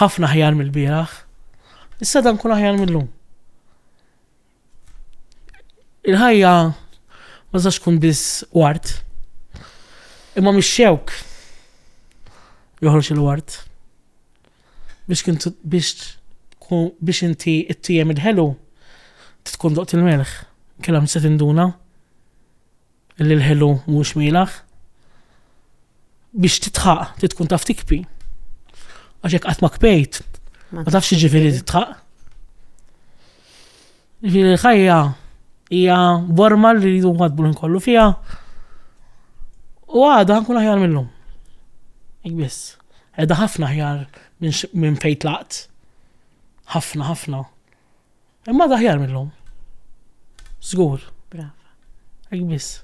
Ħafna aħjar mill-bieraħ. Issa dan kun aħjar mill-lum. Il-ħajja ma tistax tkun biss ward. Imma mix-xewk joħroġ il-ward. Biex kien biex biex inti ittijem il-ħelu tkun doqt il-melħ. Kella se tinduna li l-ħelu mhux mielaħ. Biex titħaq, tkun taf tikpi. Għax jekk qatt ma kpejt, ma tafx ġifieri titħaq. Ġifieri l-ħajja hija borma li rridu nwadbu kollu fiha. U għada nkun aħjar minnhom. Hekk biss. Qiegħda ħafna aħjar minn fejn tlaqt. Ħafna, ħafna. Imma għada aħjar minnhom. Żgur. Brava. Hekk biss.